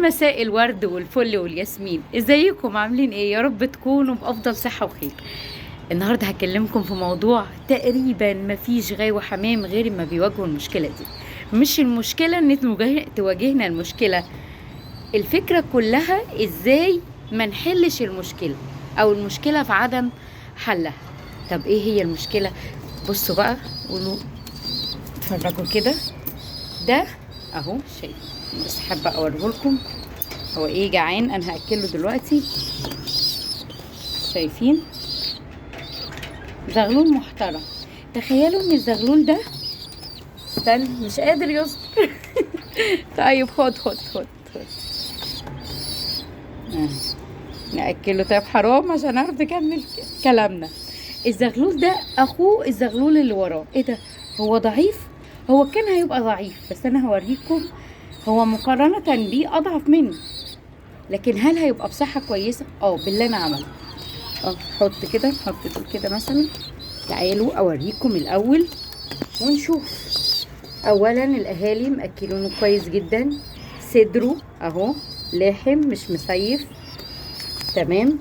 مساء الورد والفل والياسمين. ازيكم عاملين ايه؟ يا رب تكونوا بافضل صحة وخير. النهارده هكلمكم في موضوع تقريبا مفيش غاوي حمام غير ما بيواجهوا المشكلة دي. مش المشكلة ان تواجهنا المشكلة، الفكرة كلها ازاي ما نحلش المشكلة، او المشكلة في عدم حلها. طب ايه هي المشكلة؟ بصوا بقى، قولوا اتفرجوا كده. ده اهو شايف، بس حابة اوريهولكم. هو ايه جعان، انا هاكله دلوقتي. شايفين زغلول محترم. تخيلوا ان الزغلول ده، استنى مش قادر يصبر. طيب خد خد خد خد. ناكله. طيب حرام، عشان نعرف نكمل كلامنا. الزغلول ده اخوه الزغلول اللي وراه. ايه ده؟ هو ضعيف، هو كان هيبقى ضعيف، بس انا هوريكم هو مقارنة بيه اضعف منه، لكن هل هيبقى بصحة كويسة؟ باللي انا عمله. حط كده، حط دول كده مثلا. تعالوا اوريكم الاول ونشوف. اولا الاهالي مأكلونه كويس جدا، صدره اهو لاحم مش مسيف، تمام.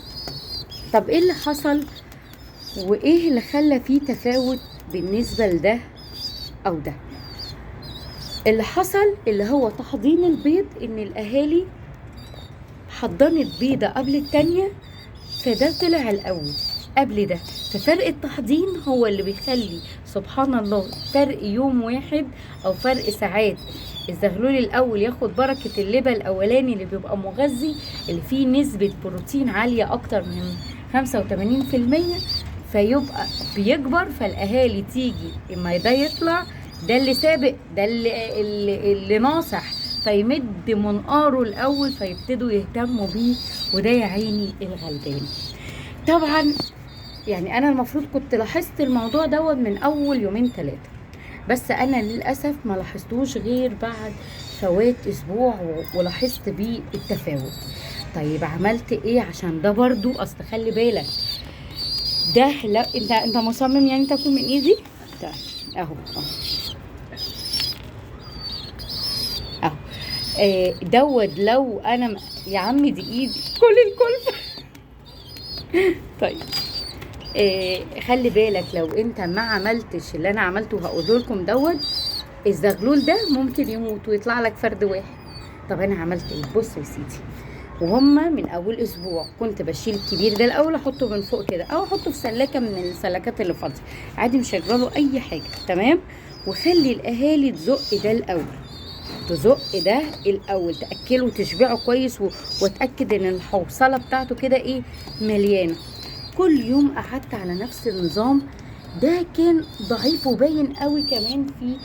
طب ايه اللي حصل وايه اللي خلى فيه تفاوت بالنسبة لده او ده؟ اللي حصل اللي هو تحضين البيض، ان الاهالي حضنت بيضة قبل التانية، فده طلع الاول قبل ده. ففرق التحضين هو اللي بيخلي سبحان الله فرق يوم واحد او فرق ساعات. الزغلول الاول ياخد بركة اللبا الاولاني اللي بيبقى مغذي، اللي فيه نسبة بروتين عالية اكتر من 85%، فيبقى بيكبر. فالاهالي تيجي اما ده يطلع، ده اللي سابق، ده اللي ناصح، فيمد منقاره الاول، فيبتدوا يهتموا بيه، وده يا عيني الغلبان. طبعا انا المفروض كنت لاحظت الموضوع دوت من اول يومين 3، بس انا للاسف ما لاحظتوش غير بعد فوات اسبوع ولاحظت بيه التفاوت. طيب عملت ايه عشان ده برضو؟ اصل خلي بالك ده، لا انت مصمم تاكل من ايدي؟ طيب اهو اهو اهو. دوت لو انا يا عمي دي ايدي كل الكلفة. طيب خلي بالك لو انت ما عملتش اللي انا عملته وهقوله لكم دوت، الزغلول ده ممكن يموت ويطلع لك فرد واحد. طب انا عملت ايه؟ بصوا يا سيدي، وهما من اول اسبوع كنت بشيل الكبير ده الاول، احطه من فوق كده او احطه في سلاكه من السلاكات اللي فاضية عادي، مش هيجراله اي حاجة، تمام. وخلي الاهالي تزق ده الاول، تزق ده الاول، تاكله وتشبعه كويس، واتاكد ان الحوصله بتاعته كده ايه مليانة. كل يوم قعدت على نفس النظام ده، كان ضعيف وباين قوي كمان في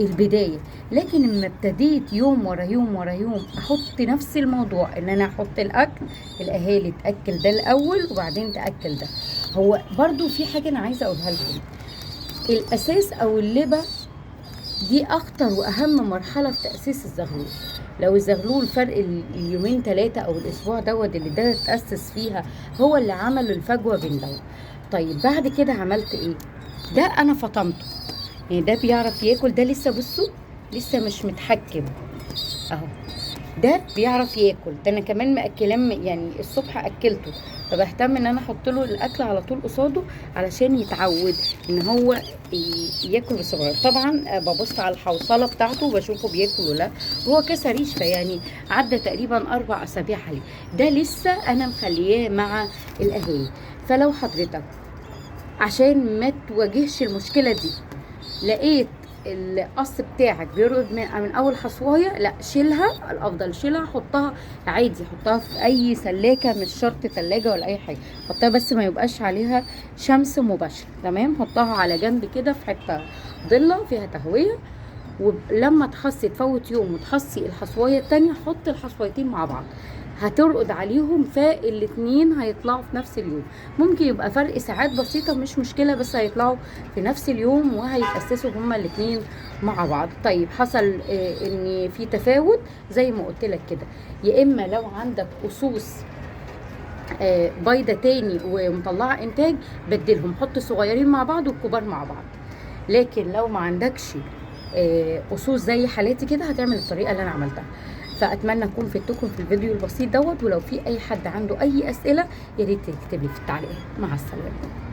البداية، لكن لما ابتديت يوم ورا يوم ورا يوم احط نفس الموضوع، ان انا احط الاكل، الاهالي تاكل ده الاول وبعدين تاكل ده. هو برضو في حاجة انا عايزه اقولها لكم، الاساس او اللبه دي اخطر واهم مرحلة في تاسيس الزغلول. لو الزغلول فرق اليومين 3 او الاسبوع دوت اللي ده اتاسس فيها هو اللي عمل الفجوة بين دوت. طيب بعد كده عملت ايه؟ ده انا فطمته، ده بيعرف ياكل، ده لسه بصوا لسه مش متحكم اهو، ده بيعرف ياكل، ده انا كمان مأكلاه، الصبح اكلته، فبهتم ان انا احط له الاكل على طول قصاده علشان يتعود ان هو ياكل باستمرار. طبعا ببص على الحوصله بتاعته وبشوفه بياكل ولا لا، هو كسريش، فيعني عدى تقريبا 4 اسابيع عليه. ده لسه انا مخلياه مع الاهالي. فلو حضرتك عشان ما تواجهش المشكلة دي لقيت القص بتاعك بيرقد من اول حصوايه، لا شيلها، الافضل شيلها، حطها عادي، حطها في اي سلاكه، مش شرط تلاجة ولا اي حاجة، حطها بس ما يبقاش عليها شمس مباشرة، تمام. حطها على جنب كده في حتة ضله فيها تهوية، ولما تحصي تفوت يوم وتحصي الحصوايه التانية، حط الحصوايتين مع بعض، هترقد عليهم، فالاتنين هيطلعوا في نفس اليوم. ممكن يبقى فرق ساعات بسيطة مش مشكلة، بس هيطلعوا في نفس اليوم وهيتأسسوا هما الاتنين مع بعض. طيب حصل ان في تفاوت زي ما قلت لك كده، يا اما لو عندك قصوص بيضة تاني ومطلعة انتاج بدلهم، حط صغيرين مع بعض والكبار مع بعض. لكن لو ما عندكش قصوص زي حالاتي كده، هتعمل الطريقة اللي انا عملتها. فاتمنى اكون فدتكم في الفيديو البسيط دوت، ولو في اي حد عنده اي اسئلة يا ريت يكتب لي في التعليقات. مع السلامة.